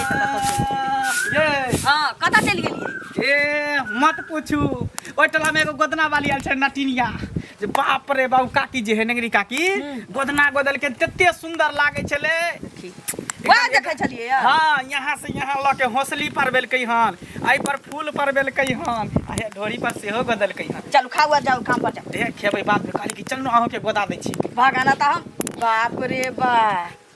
गेलियै तऽ कतऽ चलि गेलियै? ये हँ, कतऽ चलि गेलियै? ए मत पूछू, ओहि टोला में एगो गोदना वाली आयल छै नटिनिया, जे बाप रे बाबू, काकी जे है नेंगरी काकी, गोदना गोदल के तते सुंदर लागे छले। वएह देखै छलियै यऽ? हाँ, यहाँ से यहाँ लऽ के हौसली पर बेलकै हन, एहि पर फूल पर बेलकै हन, आ हे ढोरी पर सेहो गोदलकै हन। चलू खाउ आ जाउ काम पर जाउ। हे खेबै बाद में, कहली कि चलू अहूँ के गोदा दै छी। भागाना तऽ हम बाप रे बा।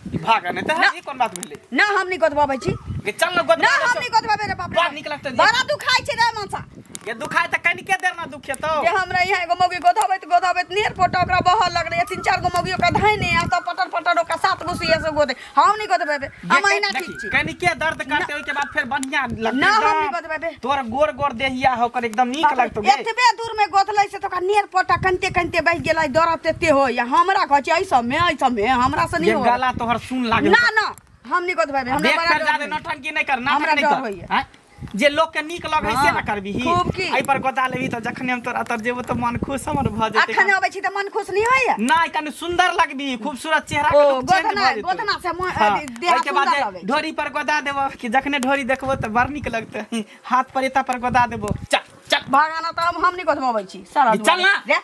ई भागा नहि तऽ ई कोन बात भेलै? ना, हम नहीं गोदबाबै छी। गे चल न गोदबा। ना, हम नहीं गोदबाबै रे बाप रे। बड़ नीक लगतै। बड़ा दुखाइ छै रे मनसा। गे दुखाइ तऽ कनिके देर ना दुखेतौ। जे हमरा यहाँ एगो मौगी गोदबैत गोदबैत नेर फोटो ओकरा बहऽ लगलै, तीन चार गो मौगी ओकरा धैने आ तब पटर पटर ओकरा सात गो सुइया से गोदे। हम नहीं गोदबेबै, हम अहिना ठीक छी। कनिके दर्द करते, ओहिके बाद फेर बढ़िया लगतै। ना, हम एकदम। नहीं गोदबेबै। तोर गोर गोर देहिया होकर एकदम नीक लगतौ गे। एतबे दूर में गोदलै से तो ओकरा नेर पोटा कनिते कनिते बहि गेलै, दर्द तेते होइया। हमरा कहै छै एहि सबमे, एहि सबमे हमरा से नहीं ये हो। गला तोहर सुन लागे। ना ना, हम नहीं गोदबेबै, हमरा देख बड़ा फेर डर जादे होइया। नौटंकी नहीं कर, नाटक हमरा नहीं डर कर। होइया। आँय? जे लोग के नीक लगे से ना करबी। खूब की। एहि पर गोदा लेबी तऽ जखने हम तोरा तर जेबो तऽ मन खुश हमर भऽ जेतै। अखन अबै छी तऽ मन खुश नहीं होइया? नहीं, कनि सुंदर लगबी, खूबसूरत चेहरा के ओ, लुक चेंज गोदना भऽ जेतौ। गोदना से हाँ, देह ओहिके बाद सुंदर जे लगै छै। ढोरी पर गोदा देबो कि जखने ढोरी देखबो तऽ बड़ नीक लगतै, हाथ पर एता पर गोदा देबो। चल चल। भागाना तऽ हम नहीं गोदबाबै छी सारा। चल ना। रे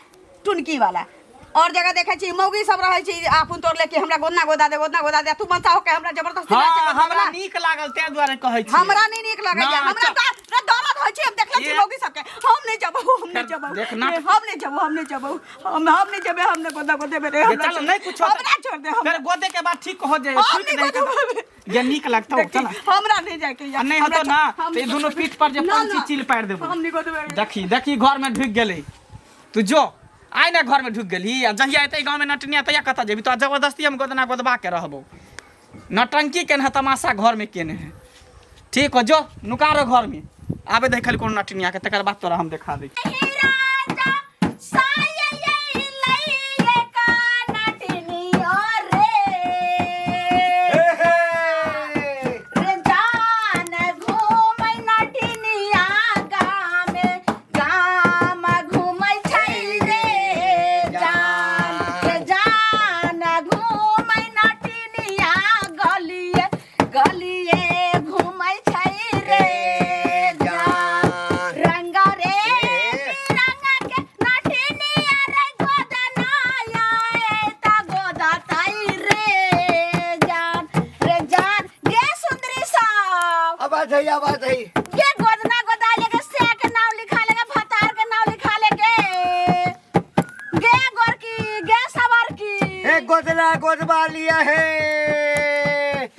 टुनकी वाला, और जगह देखै छी मौगी सब रहै छी आपुन तोड़ लेके हमरा गोदना गोदा दे, गोदना गोदा दे। तू मनसा होके हमरा जबरदस्ती हाँ, जाइ छै गोदना हमरा वाला। नीक लागल तें दुआरे कहै छी। हमरा नहीं नीक लगै ना, हमरा चल। तऽ रे दर्द होइ छै, हम देखले छी मौगी सबके। हम नहीं जबौ, हम नहीं फेर जबौ। देख ना। रे, हम नहीं जबौ, हम नहीं जबौ, हम नहीं जबे, हम नहीं गोदा गोदेबे रे। ये हमरा चल छोड़- नहीं कुछ होता। हमरा छोड़ दे हम। फिर गोदे के बाद ठीक हो जाए। हम ठीक नहीं नहीं गोदबाबै। ये नीक लगतौ। देखी, चल। हमरा नहीं जाए के आ नहीं होतो ना तो ई दुनू पीठ पर जे पंछी चील पारि देबो। हम नहीं गोदबे। देखी देखी, घर में ढुक गेलै। तू जो आइ ने घर में ढुक गेलही, आ जहिया एतै गाँव में नटनिया तहिया कतऽ जेबही? तो जबरदस्ती हम गोदना गोदबा के रहबो। नटंकी केने है, तमाशा घर में केने है। ठीक हो, जो नुका रहो घर में, आबे दे खाली कोनो नटनिया के, तकर बाद तोरा हम देखा दै। गलिए घूमै छै रे जान, रंग रे रंग के नटिनिया रे गोदनाया ता गोदताई रे जान, रे जान। गे सुंदरी साहब, आवाज है, आवाज है। गे गोदना गोदा लेके से के नाम लिखा लेके, भतार के नाम लिखा लेके। गे गोरकी, गे सवार की, ए गोदना गोदवा लिया है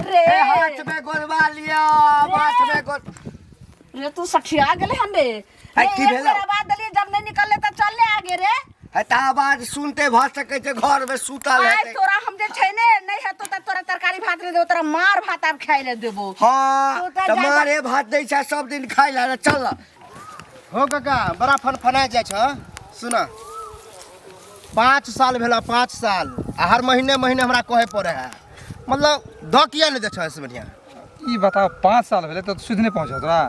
रे। ए हाथ में गोदवा लिया, हाथ में गोद रे तू सठिया गेले हन रे। है, की रे, एक भेलौ? बेर आवाज देलियै जब नहीं निकलले त चलले आगे रे। है त आवाज सुनते भ सकै छै घर में सुतल आइ हेतै। तोरा हम जे छै ने नहीं हेतो त तोरा तरकारी भात नहीं देबो, तोरा मार भात आब खाइ ले देबो। हाँ, तू तऽ त जा- मारे भात दै छै सब दिन खाइ ला, चल। हो काका, बड़ा फनफना जाइ छ। सुन, 5 साल भेल, 5 साल, आ हर महीने महीने हमरा कहे पड़े है, मतलब दऽ किया नहि दै छ से बढ़िया। ई बताओ, 5 साल भेलै तऽ सुध नहि पहुँचल तोरा?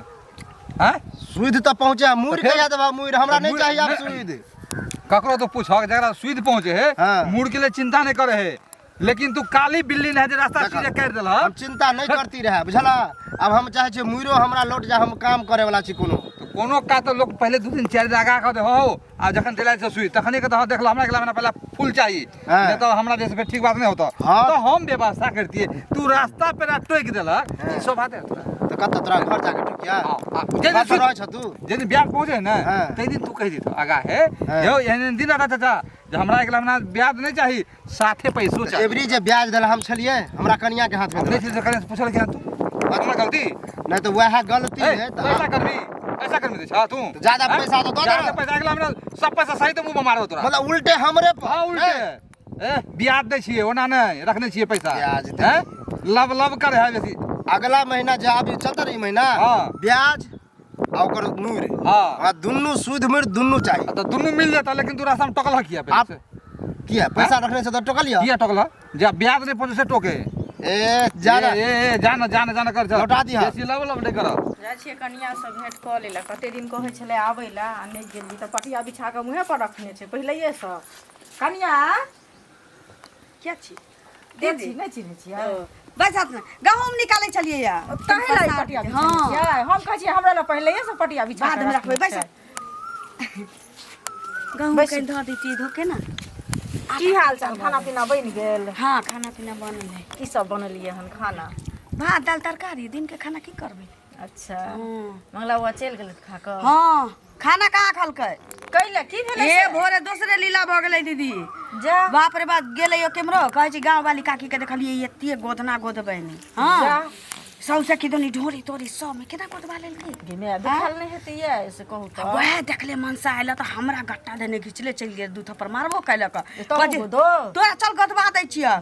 आँय? सुध तऽ पहुँचे, मुड़ फेर- कहिया देबह मुड़? हमरा नहि मुड़- चाहिए आब नहि- सुध। ककरो तो पूछहक, जकरा सुध पहुँचे है मुड़ के लिए चिंता नहीं करे है, लेकिन तू काली बिल्ली नहीं जे रास्ता देखा, सीधे काटि देलहक। हम चिंता नहीं करती रहे, बुझला? अब हम चाहे छियै मुड़ो हमरा लौट जाए, हम काम करे वाला छी कोनो। तऽ कोनो काज तऽ लोक पहिले 2 दिन 4 दिन आगा कऽ दे हो, आ जखन दिला छै सुई तखने के तऽ देखल हमरा अगला महीना पहला फूल चाही। नहीं तो हमरा जैसे फेर ठीक बात नहीं होता। तो हम व्यवस्था करतिए, तू रास्ता पे टोक देलक, ई सब बात है तोरा। तऽ कतऽ तोरा घर जाके टोकिया? हाँ, जे दिन घर पर रहै छ तू? जे दिन ब्याज पहुँचे ने तै दिन तू कहि दित आगा हे यौ, एहन एहन दिन आता चाचा जे हमरा अगला महीना ब्याज नहीं चाही, साथे पैसो चाही। एबरी जे ब्याज देला हम छलियै, हमरा कनिया के हाथ में नहीं देला। छलियै, कनिया से पूछल कि तू हमरा गलती नहीं तऽ वएह गलती ए, है। तू ऐसा करबी, ऐसा करबी तऽ छा तू तऽ ज्यादा हैं? पैसा तऽ दऽ दे। ज्यादा पैसा अगला महीना सब पैसा सही तऽ मुंह में मारबो तोरा। मतलब उल्टे हमरे पर। हाँ, उल्टे। ए ब्याज दै छियै, ओना नहि रखने छियै पैसा। ब्याज दै। हैं? लब लब करे है बेसी। अगला महीना जे आबी चलता रही महीना ब्याज आ ओकर नूर। हाँ, दुनू सुध मुर दुनू चाही। तऽ दुनू मिल जेता, लेकिन तू रास्ता में टोकल किया पहिले आप से? किया पैसा रखने से तऽ टोकल? किया टोकल? जे ब्याज नहीं पहुंचे से टोके। ए जा ना। ए ए, जा ना, जा ना, जा ना कर चल। लौटा दिहऽ। बेसी लब लब नहीं कर। जाइ छियै कनियाँसँ भेँट कऽ लै लए। कते दिन कहै छलै आबै लए आ नहि गेली, तऽ पटिया बिछा कऽ मुँहे पर रखने छै पहिलैएसँ। कनियाँ के छी? दीदी नहि चिन्है छियै? ओ, बैस हाथ में गहूम निकालै छलियै या ताहि लए ई पटिया बिछेने हँ छियै हम कहै छियै हमरा लए पहिलैये से पटिया बिछा बाद के में रखबै रखने बैस छै। गहूम बैसू। कनि धऽ दैतियै धोके ने की हाल चाल खाना पीना बनि गेल हँ खाना पीना बनल है की सब बनेलियै हन खाना भात दालि तरकारी दिन के खाना की करबै अच्छा हँ मंगला बुआ चलि गेलै खा कऽ हँ खाना कहाँ खलकै कैले की भेलै ए से? भोरे दोसरे लीला भऽ गेलै दीदी जा बाप रे बाप गेलै ओ केम्हरो कहै छी गाँव वाली काकी के देखलियै एते गोदना गोदबै ने जा हँ सौंसे किदनी ढोरी तोरी सब में केना गोदबा लेलकै गे माय दुखायल नहि हेतै ये से कहू तऽ वएह देखले मनसा आयल तऽ हमरा गट्टा देने घिचले चलि गेल दू थप्पड़ मारबो कयलक तहूँ कहै छै, गोदो? तोरा चल गोदबा दै छियै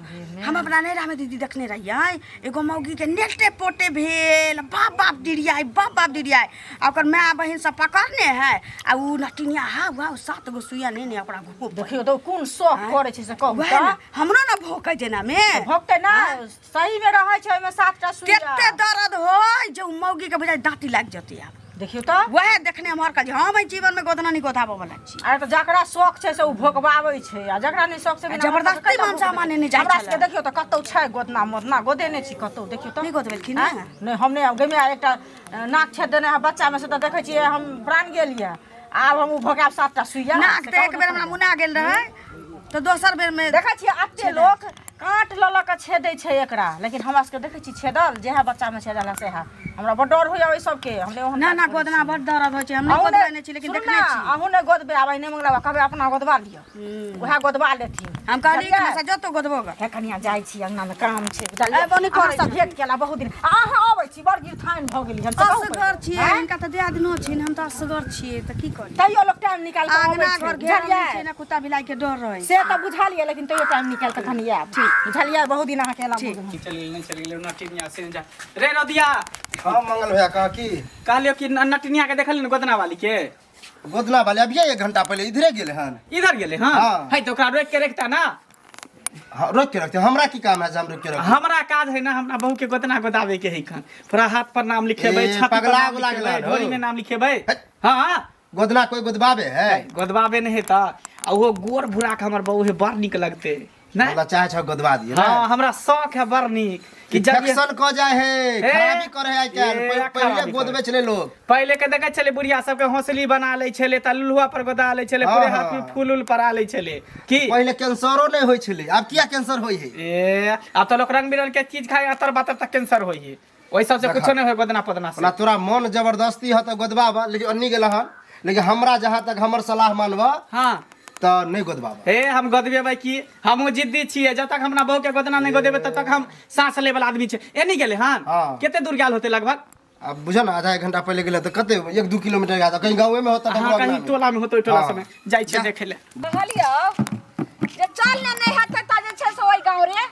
हम अपना नैहरा में दीदी देखने रहियै एगो मौगी के नेटे पोटे भेल बाप बाप डिरियाई बाप बाप डिरियाई आ ओकर माय बहिन सब पकड़ने है आ उ नटिनिया हा वाह सात गो सुइया ने ने ओकरा घोप देखियौ तऽ ओ कोन शौक करै छै से कहू वएह तऽ ने हमरो ने भोकै जेना मे भोगतै ना सही मे रहै छै ओहिमे सातटा सुइया कते दर्द होय जे उ मौगी के बुझाइ दाँती लागि जेतै आब देखियौ तऽ वएह देखने हम हरकत जे हम एहि जीवन में गोदना नहीं गोधाबऽ वाला छी अरे तऽ जकरा शौक छै से ओ भोगबाबै छै आ जकरा नहि शौक छै बिना जबरदस्ती मतलब के मनसा माने नहि जाइ हमरा छलै। सबके देखियौ तऽ कतौ छै गोदना मोदना गोदेने छी कतौ देखियौ तऽ नहि गोदबेलखिन हँ? आँय? नहि हम नहि गमे एकटा नाक छेद देने है बच्चामे से तऽ देखै छियै हम प्राण गेल यऽ आब हम ओ भोगायब सातटा सुइया नाक से तऽ एक कहू बेर ने हमरा मुना गेल रहै तऽ दोसर बेर में देखै छियै एते लोक काँट लऽ लऽ कऽ छेदै छै एकरा लेकिन हमरा सबके देखै छी छेदल जएह बच्चामे छेदल है सएह हमरा बड़ डर होइए ओहि सबके हम नहि ओहन ना काज ना करै गोदना छी। बड़ दर्द होइ छै हम नहि अहूँ गोदबेने छी लेकिन सुनू देखने ने, छी अहूँ नहि गोदबै आब नहि मंगला कहबै अपना गोदबा लिअ उएह गोदबा लेथिन हम कहलियै कि बुझलियै? मसा जतो गोदबो ग हे कनिया जाइ छी अंगना मे काम छै बुझलियै ए, बनी करै अहाँ सब छी। भेंट केला बहुत दिन आ अहाँ अबै छी बड़ गिरथाइन भऽ गेली हन से कहू असगर पहिले। छियै आँय? हिनका तऽ दियादनो छिन हम तऽ असगर छियै तऽ की करी तैयो लोक टाइम निकालि कऽ अबै आंगना छै घर घेरल बुझलियै नहि छै ने कुत्ता बिलाइ के डर रहै से तऽ बुझलियै लेकिन तैयो टाइम निकालि कऽ कनि आयब बुझलियै बहुत दिन अहाँके एला ठीक। भऽ गेल। चलि गेलै नहि चलि गेलै नटिनिया से जा रे रदिया हाँ मंगल भैया कहा की कहलियो कि नटिनिया के देखली ने गोदना वाली के गोदना वाले अभिये एक घंटा पहले इधरे गेले हन इधर गेलै हाँ हाँ। है तऽ ओकरा रोकि के रखता ना हाँ, रोक के रखते हमरा की काम है जे हम रोक के रखी हमरा काज है ना हमरा बहू के गोदना गोदावे के है खन पूरा हाथ पर नाम लिखेबै ए, छाती पर पगला नाम उगला लिखेबै गेला ढोरी हौ। में नाम लिखेबै है। हाँ गोदना कोई गोदबावे है गोदबाबे नहीं है तऽ आ ओहो गोर भूरा के हमर बहू है बड़ नीक लगते नहीं मतलब चाहे छो गोदवा दिए ना हाँ हमरा शौक है बड़ नीक कि जब ये- इन्फेक्शन क जाए है ए, खराबी करे है आइ काल्हि ए, पहिले खराबी गोदबे करे। छलै लोग पहिले के देखै छलै बुढ़िया सबके हौसली बना लै छलै तऽ लुल्हुआ पर गोदा लै छलै हाँ, पूरे हाँ। हाथ में फूल उल परा लै छलै की पहिले कैंसरो नहीं होय छलै आब किया कैंसर होय है ए आब तऽ लोक रंग बिरंग के चीज खाय अतर बातर तक कैंसर होय है ओहि सबसे देखा। कुछो नहीं होय गोदना पदना से ओना तोरा मन जबरदस्ती ह तऽ गोदबाब लेकिन अन्नी गेल हन लेकिन हमरा जहाँ तक हमर सलाह मानब हाँ तऽ नहि गोदबाब हे हम गोदबेबै की हमहूँ जिद्दी छियै जब तक हमरा बहू के गोदना नहि गोदेबै तब तक हम साँस लै वाला आदमी छै एनी गेलै हन हाँ। कते दूर गेल होतै लगभग आब बुझ ने आधा एक घंटा पहिले गेलै तऽ कते एक दू किलोमीटर गेल कहीं गाँवे में होता हाँ कहीं टोला में होतै ओहि टोला हाँ। सबमे जाइ छियै देखै लए कहलियौ जे चल ने नहि हेतै तऽ जे छै से ओहि गाँव रे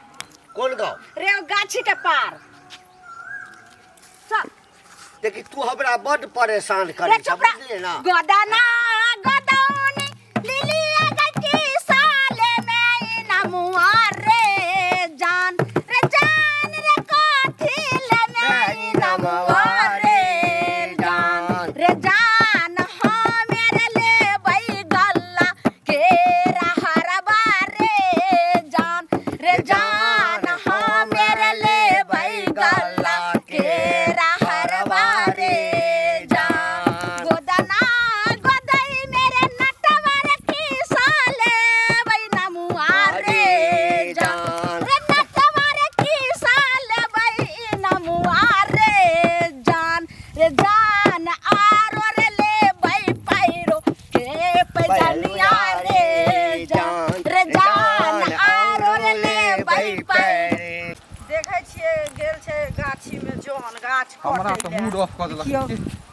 कोन गाँव रे ओ गाछी के पार चल देखी तू हमरा बड्ड परेशान रे करै छह चुप रह बुझलियै ना गोदना गोदौनी लिलिया गकी साले में नमुआ रे जान रे जान रे कथी ले में नमुआ रे जान रे जान हाँ मेरे ले बई गल्ला के हरबा रे जान रे जान हाँ मेरे ले बई गल्ला के हरबा रे जान गोदना गोदई मेरे नटवर की साले बई नमुआ रे जान रे नटवर की साले बई नमुआ रे जान रे जान आरो रे ले बई पैरो के पैजनिया रे जान रे जान आरो रे ले बई पैरो देखै छियै गेल छै गाछीमे जन गाछ हमरा कटै तऽ लए। मूड ऑफ कऽ देलक देखियौ,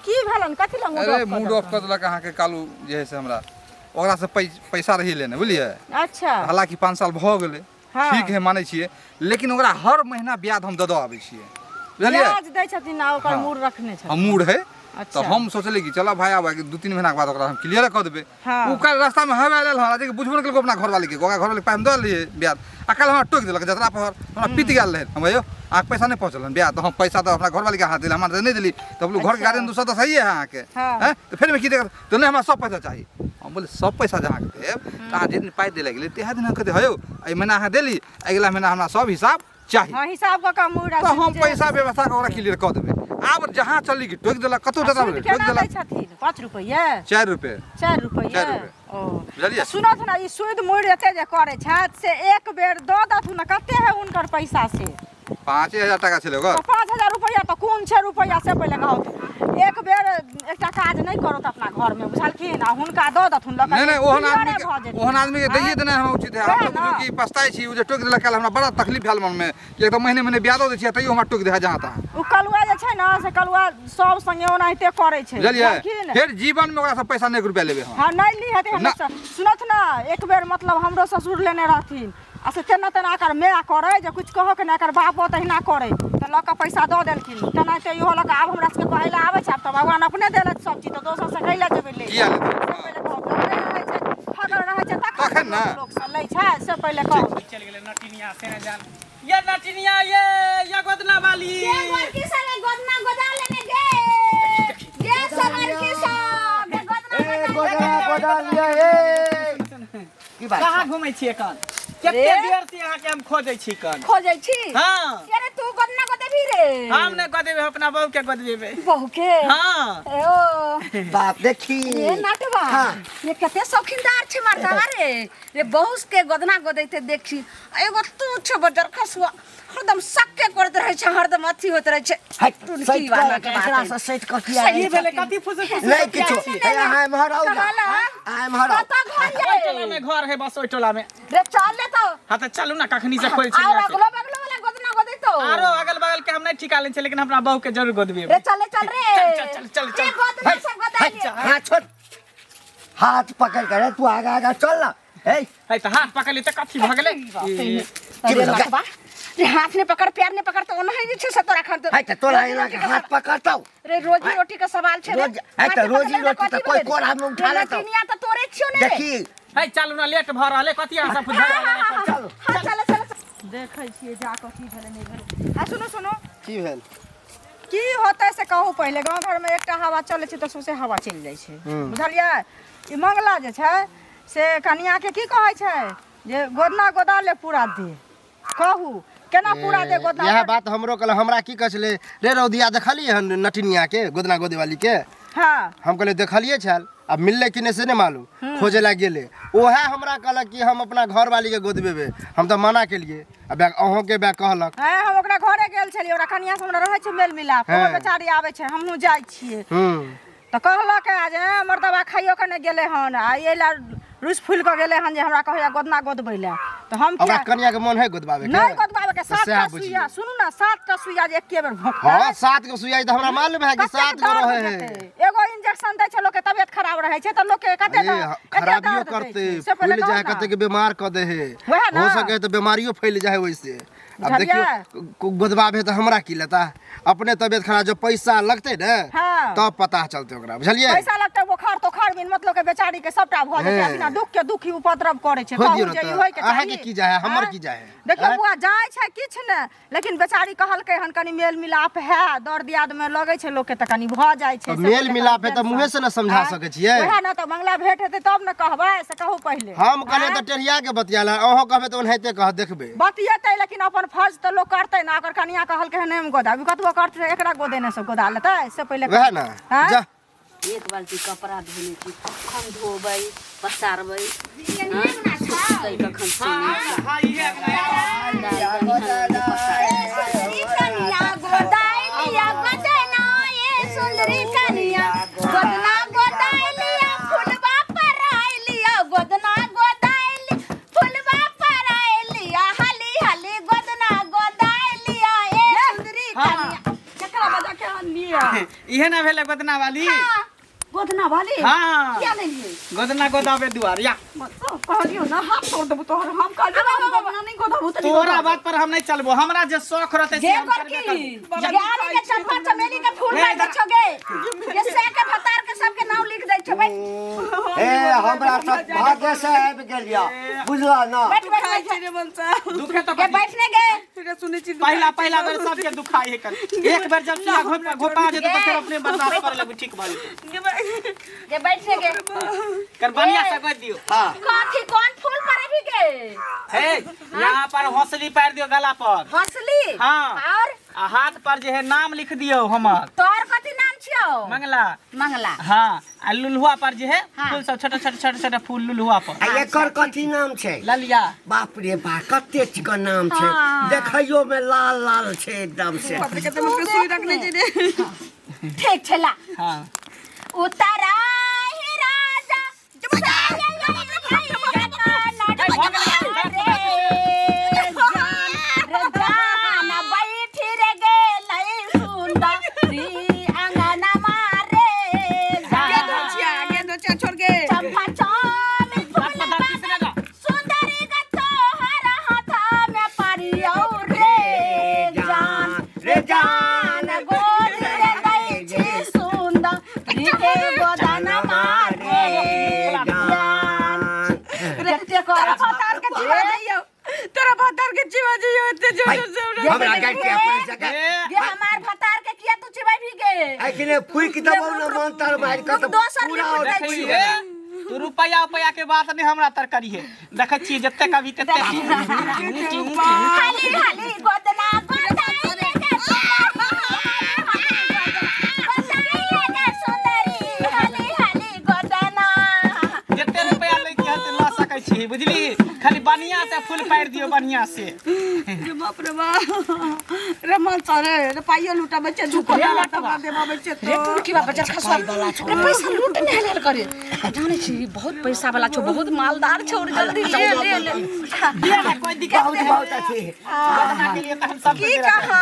की भेलन कथी लए मूड अरे ऑफ कऽ मूड ऑफ कऽ देलक अहाँके कालू जे है से हमरा ओकरासँ पैसा रही लेने बुझलियै अच्छा हालाँकि 5 साल भऽ गेलै हाँ। ठीक है मानै छियै लेकिन ओकरा हर महीना ब्याज हम दऽ दऽ आबै छियै बुझलियै ब्याज दै छथिन आ ओकर हाँ। मूड़ रखने छथिन हम मूड है अच्छा। तऽ हम सोचलियै कि चलऽ भाय आब 2-3 महीना के बाद ओकरा हम क्लियर कऽ देबै हाँ। ओ काल्हि रास्तामे हवा आयल हन जे बुझबो नहि केलकै अपना घरवालीके ओकरा घरवालीके पाइ हम दऽ देलियै ब्याज आ काल्हि हमरा टोकि देलक जतरा पहर हमरा पीत गेल रहै हम यौ अहाँके पैसा नहि पहुँचल हन ब्याज तऽ हम पैसा तऽ अपना घरवालीके हाथ देली हमरा तऽ नहि देली तऽ बोलू घरके गार्जियन दोसर तऽ सही है अहाँके हाँ। हैं तऽ फेर की दिक्कत तऽ नहि हमरा सब पैसा चाही हम बोले सब पैसा जे अहाँके देब तऽ अहाँ जे दिन पाइ दै लए गेलियै तेहा दिन हम कहते हयौ एहि महीना अहाँ देली अगिला महीना हमरा सब हिसाब चाही। हाँ, हिसाब कऽ कऽ मुड़ा तऽ हम पैसा व्यवस्था कऽ ओकरा क्लियर कऽ देबै। आब जहाँ चली कि टोकि देलक, कतहु आ देता सूद टोकि केना दै देलक। छथिन? 5 रुपैआ? 4 रुपए। 4 रुपैआ? 4 रुपए। ओ बुझलियै? सुनत ने, ई सूद मुड़ि एते जे करै छथि से एक बेर दऽ देथुन ने, कते है हुनकर पैसा से? 5000 टाका छलै ओकर। तऽ 5000 रुपैआ तऽ कोन छै रुपैआ से पहिले कहू। एक बेर एकटा काज नहि करत अपना घरमे, बुझलखिन? आ हुनका दऽ देथुन लऽ कऽ, नहीं नहीं, ओहन क्लियरे आदमी भऽ के जेतै। ओहन आदमी के दैये देनाइ हमरा उचित है। हम वएह तऽ बुझू ने। कि पछताइ छी, ओ जे टोकि देलक काल्हि हमरा बड़ा तकलीफ भेल मनमे कि एक तऽ महीने महीने ब्याजो दै छियै तैयो हमरा टोकि दै है जहाँ तहाँ। ओ कलुआ जे छै ने से कलुआ सब संगे ओनाहिते करै छै, बुझलियै? बुझलखिन? फेर जीवन में ओकरा से पैसा नहीं 1 रुपया लेबै हम। हाँ, नहीं ली हेतै ना। हमेशा। सुनत ना, एक बेर मतलब हमरो ससुर लेने रहथिन आ से तेना तेना एकर माय करै जे कुछ कहऽ के नहि, एकर बापो तहिना करै, तऽ लऽ कऽ पैसा दऽ देलखिन। तेनाहिते इहो लऽ कऽ आब हमरा सबके कहै लए आबै छै। आब तऽ भगवान अपने देलथि सब चीज, तऽ दोसर से कै लए जेबै लै? किया लेतै? से पहिले कहू। नहि रहै छै, ठगल रहै छै तखन तखन ने। लोक से लै छै, से पहिले कहू। चलि गेलै नटिनिया से नहि जान। ये नटिनिया, ये ये गोदना वाली। गे गोरकी संगे गोदना गोदा लेने गे। गे सबर की सब गे गोदना ए गोदा। गोदना गोदा लिया ए की बात? कहाँ घूमै छियै कन? कते देर से अहाँके हम खोजै छी कन। खोजै छी? हाँ। अरे तू गोदना गोदेबी रे? हम नहि गोदेबै, अपना बहू के गोदबेबै। बहू के? हाँ। ए ओ बाप देखी रे नाटवा। हाँ। ये कते शौकीनदार छै मर्दावा रे। रे बहू के गोदना गोदैते देखी, एगो तू छो बजर खसुआ, हरदम सक्के करैत रहै छै, हरदम अथी होइत रहै छै। हट, टुनकी सैत वाला कऽ, के बात एकरा है। से सैत कऽ किया की रहै भेलै? छथिन? कथी फुसु फुसु नहि बतियाइ किछो। छी? हे, अहाँ एम्हर आउ ने। कहला? अहाँ एम्हर आउ। कतऽ घर ओहि ये? टोला में घर है, बस ओहि टोला में। रे चल ले तो। हाँ तऽ चलू ना, कखनी से खोज छी। और अगलो बगलो वाला गोदना गोदैतो। आरो अगल बगल के हम नहीं ठिका ले छी, लेकिन अपना बहू के जरूर गोदबेबै। रे चल ले, चल रे। चल चल चल चल। रे गोदना सब गोदा लिए। हाथ छोड़, हाथ पकड़ कर रे, तू आगा आगा चल ना। हे है तऽ हाथ पकड़ ली तऽ कथी भऽ गेलै? अरे लखबा रे, हाथ ने पकड़, प्यार ने पकड़, तऽ ओनाहि जे छै से तोरा खान। है तऽ तोरा एना के हाथ पकड़तौ रे? रोजी रोटी के सवाल छै रे। रोज- है तऽ हाथ रोजी पकड़ले रोटी तऽ कथी कोइ भेलै? कोरामे उठा रे लेतौ। नटिनिया तऽ तोरे छियौ ने रे। देखी। है चलू ना, लेट भऽ रहल है। कथी अहाँ सब हाँ, हाँ, हाँ, हाँ, हाँ, चलो चलो चलो। देखै छियै जा कऽ की भेलै नहि भेलै। आ सुनू सुनू, की भेल? की होतै से कहू पहिले। गाँव घरमे एकटा हवा चलै छै तऽ सौंसे हवा चलि जाइ छै, बुझलियै? ई मंगला जे छै से कनियाके की कहै छै जे गोदना गोदा ले पूरा दे। कहू केना पूरा दे गोदना? इएह बात हमरो कहल। हमरा की कहै छलै रे रौदिया, देखलियै हन नटिनिया के गोदना गोदे वाली के? हाँ। हम कहलियै देखलियै छल, आब मिललै कि नहि से नहि मालूम। खोजे ला गेलै, ओएह हमरा कहलक कि हम अपना घरवाली के गोदबेबै। हम तऽ मना केलियै। आ बैग अहूँके बैग कहलक। हैं, हम ओकरा घरे गेल छलियै। ओकरा कनिया से हमरा रहै छै मेल मिलाप। ओहो बेचारी आबै छै, हमहूँ जाइ छियै। तऽ कहलक जे मर्दबा खाइयो के नहि गेलै हन आ एहि लए रुसि फूलि कऽ गेलै हन जे हमरा कहैया गोदना गोदबै लए, तऽ हम ओकरा किया कनिया के मन है गोदबाबे के? नहि गोदबाबे के। तऽ सएह 7टा बुझियौ। सुइया, सुनू ने, 7टा सुइया जे एके बेर भोंकतै। हाँ, 7 गो सुइया तऽ हमरा मालूम है कि कतेक 7 गो दर्द रहे है। जेतै। एगो इंजेक्शन दै छै, लोक के तबियत खराब रहै छै तऽ लोक के कते ए, एते खराबियो दर्द दै करते छै। से पहिले फूलि कहू जाए, ने। कते के बीमार कऽ दे है। वएह ने। हो सके तऽ बीमारियो फैल जाए वैसे। अब बुझलियै? देखियौ, गोदबाबे तऽ हमरा की लेता? अपने तबियत खराब जब पैसा लगतै ने हाँ। तब पता चलतै ओकरा, बुझलियै? पैसा लगतै, बोखार तोखार बिन मतलब के बेचारी के सबटा भऽ जेतै। हें। बिना दुख के दुखी उपद्रव करै छै। होइ कहू दियौ ने जे ई तऽ। होइके अहाँके चाही? की जाइ है, हमर आँय? की जाइ है? देखियौ आँय? बुआ, जाइ छै किछु ने, लेकिन बेचारी कहलकै हन कनि मेल मिलाप है, दर दियाद मे लगै छै लोकके तऽ कनि भऽ जाइ छै। तऽ से मेल पहिले मिलाप कनि है तऽ टेंशन। मुँहे से ने समझा आँय? सकै छियै। वएह ने, तऽ मंगला भेंट हेतै तब ने कहबै, से कहू पहिले। हम कहलियै आँय? तऽ टेढ़िया के बतियाल, अहूँ कहबै तऽ ओनाहिते कह देखबै। बतियेतै, लेकिन अपन फर्ज तऽ लोक करतै ने। ओकर कनिया कहलकै हन नहि गोदाबी, कतबो करतै एकरा गोदेने से गोदा लेतै, से पहिले वएह ने। आँय? जा। एक बाल्टी कपड़ा धोने छी, कखन धोबै पसारबै? हाँ? सुखतै कखन से नहि। सुंदरी कनिया गोदाई लिया गोदना, ये सुंदरी कनिया गोदना गोदाई लिया, फुलवा पर आई लिया, गोदना गोदाई लिया, फुलवा पर आई लिया, हाली हाली गोदना गोदाई लिया, ए सुंदरी कनिया। केकरा बजा के आनलियै? इहे ना भेलै गोदना वाली? गोदना वाली? हाँ। किया लेलियै? गोदना गोदाबे दुआर या। कहलियौ ना, हाथ तोड़ देबो तोहर। हम कहलियौ ना, हम गोदना नहीं गोदाबू तऽ नहीं तोरा गोदाबू। बात पर हम नहीं चलबो, हमरा जे शौक रहतै से गे हम करबे गोरकी, करबो। ज्ञान के चंपा चमेली के फूल हे, दै छौ गे, ये से के भतार के सबके नाम लिख दै छौ। बैठ। ए हमरा सब भाग्य से आबि गेलिया, बुझला ना? बैठ बैठ बैठ। रे बंसा। दुखे तो गे बैठ ने गे। रे सुनै छी। पहला पहला बेर सबके दुखाई है कर। एक बेर जब सुइया घोपा घोपा जेतै तऽ फेर अपने बर्दाश्त करे लगबी, ठीक भऽ जेतै। गे बैठ ने गे। कर बढ़िया से गोद दियौ। हाँ। कथी कोन फूल पर अभी गे? गे? हे, यहाँ पर हौसली पारि दियो गला पर। हंसली? हाँ। और आ हाथ पर जे है नाम लिख दियो हमर। तोर कथी नाम छियो? मंगला। मंगला। हाँ, आ लुलहुआ पर जे है हाँ। फूल सब छोटा छोटा छोटा छोटा फूल लुलहुआ पर। आ एकर कथी नाम छै? ललिया। बाप रे बा, कते चिकन नाम छै। हाँ। देखैयो में लाल लाल छै एकदम से। ठीक छै ला। हाँ। उतरा ही राजा रे जान तोरा भतार के चिबा जइयो एते जोर से हमरा। हमरा गाड़ के अपन जगह ए, गे हमार भतार के किया तू चिबाई भी गे? अखने फूक दबौ न मन तर मारि के तऽ दोसर पूरा लिखू और दै फूकि छी। गेलै। तू रुपया उपया के बात नहीं हमरा तर करिहे। देखै छियै जते कभी तते। हाली हाली गोदना गोदाई लेके सुंदरी, हाली हाली गोदना। जते रुपया लै के हत ल सकै छी, बुझली? खाली बढ़िया से फूल पारि दियो बढ़िया से। रे बाप रे बाप, रे मन सरे रे पाइयो लुटाबै छै, दुखो लुटाबै देबाबै छै। रे तुर्की बाबा बच्चा खसवा रे, पैसा लूट नहीं लेल करे। जाने छी बहुत पैसा वाला छौ, बहुत मालदार छौ रे, जल्दी ले ले ले। दिया ना, कोई दिक्कत बहुत नहीं। बहुत अच्छी। गोदना के लिए तो हम सब की कहा,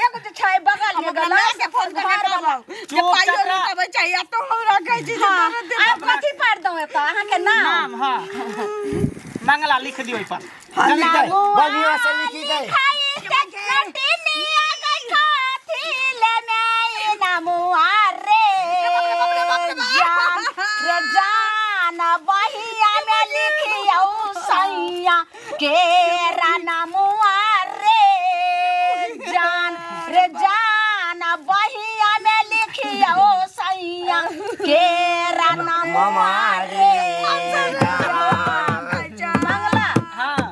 एगो जे छै बगल में हमरा गला माय के फोन करके कहबौ जे पाइयो लुटाबै छै आ तो हमरा कहै छी जे तोरे दे। आब कथी पारि दौ एतऽ अहाँके नाम? नाम हाँ, मंगला लिख दियो ओहि पर। लिख दे, बढ़िया से लिखी दे। केरा नमुआ रे जान, रे जान बहिया में लिखियो सैया केरा नमुआ रे जान। मंगला। हाँ।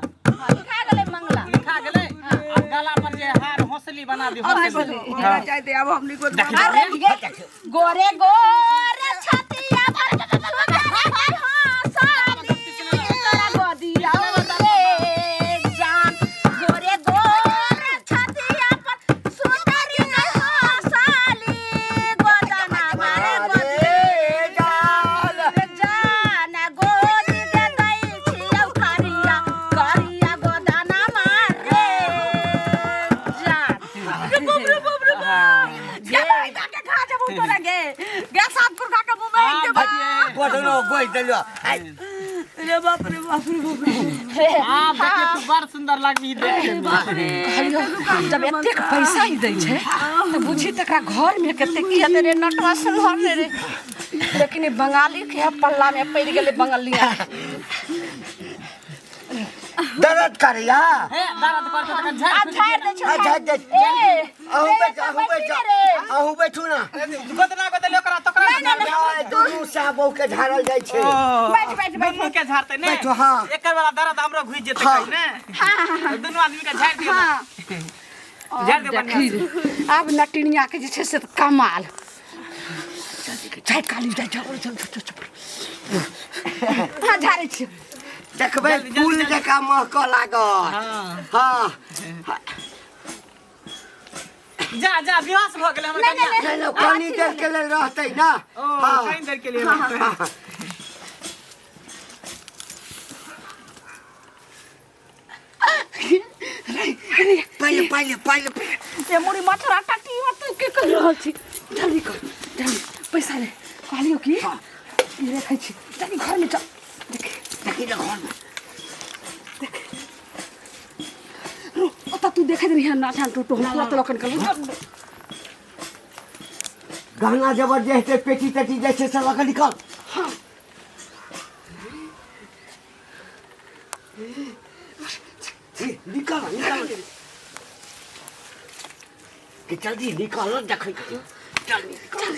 लिखा गेलै मंगला। लिखा गेलै। आ गला पर जे हार हौसली बना दियो, हौसली। हमरा जाय दे, आब हमनी गोद देखी। अरे गोरे गोरे छतिया पर हंसाली तोरा गोदिया रे जान, गोरे गोरे छतिया पर सुंदरी हंसाली गोदना मारे रे जान। रे जान गोदी दे दै छियौ करिया करिया गोदना मारे जान। रे बाप रे बाप रे बाप, गे के खा जेबौ तोरा गे, गे सात पुरखा के मुंह में एक देबौ। गोदनो गोइ देलियो। आइ, रे बाप रे बाप रे बाप रे। हाँ, देखिए तू बड़ सुंदर लगबी देखे में। कहलियो जब एतेक पैसा ही दै छै तऽ बुझी तकरा घर में कते की हेतै रे नटवा सुनहर रे रे। लेकिन ई बंगाली के पल्ला में पड़ि गेलै बंगलिया। दर्द करैया। हे, दर्द करतौ तखन झाड़ि आ फूकि झाड़ि दै आ छौ। झाड़ि दै। ए अहूँ बैठू, अहूँ बैठू, अहूँ बैठू ना। गोदना गोदले ओकरा तोकरा। नहि, दुनू साह बहू के झाड़ल जाइ छै। बैठ बैठ बैठ। दुनू के झाड़तै ने? बैठो, हाँ। एकर वाला दर्द हमरो घुसि जेतै। हाँ। कहीं ने दुनू आदमी के झाड़ि दियौ ने। झाड़ि दियौ बढ़िआँ देखी से। रे, आब नटिनिया के जे छै से कमाल जाय काली जाय, चल चल चल चल। हाँ, झाड़ै छी। देखबै जल्दी, जल्दी, फूल जल्दी। जकाँ महकऽ लागत। हाँ। हाँ। जा जा, बेहोश भऽ गेलै हमर कनिया। नहि नहि, कनी देर के लेल रहतै ना। ओ हाँ। कनि देर के लिए रहतै। पहिले पहिले पहिले। ए मुड़ी मथुरा टाटी में तू के कर रहल छी? जल्दी कर जल्दी, पैसा ले। कहलियो की ई देखै छी, जल्दी घर में चल। देख देखी ने घर में। रो, ओतऽ तू देखैत रहिहे नाचा टूटू, हम तुरंत लखन कर गहना जेवर जे हेतै, पेटी तेटी जे छै से लऽ कऽ निकल। ए, निकल निकल कि जल्दी निकल, देखै छी। जल्दी निकल।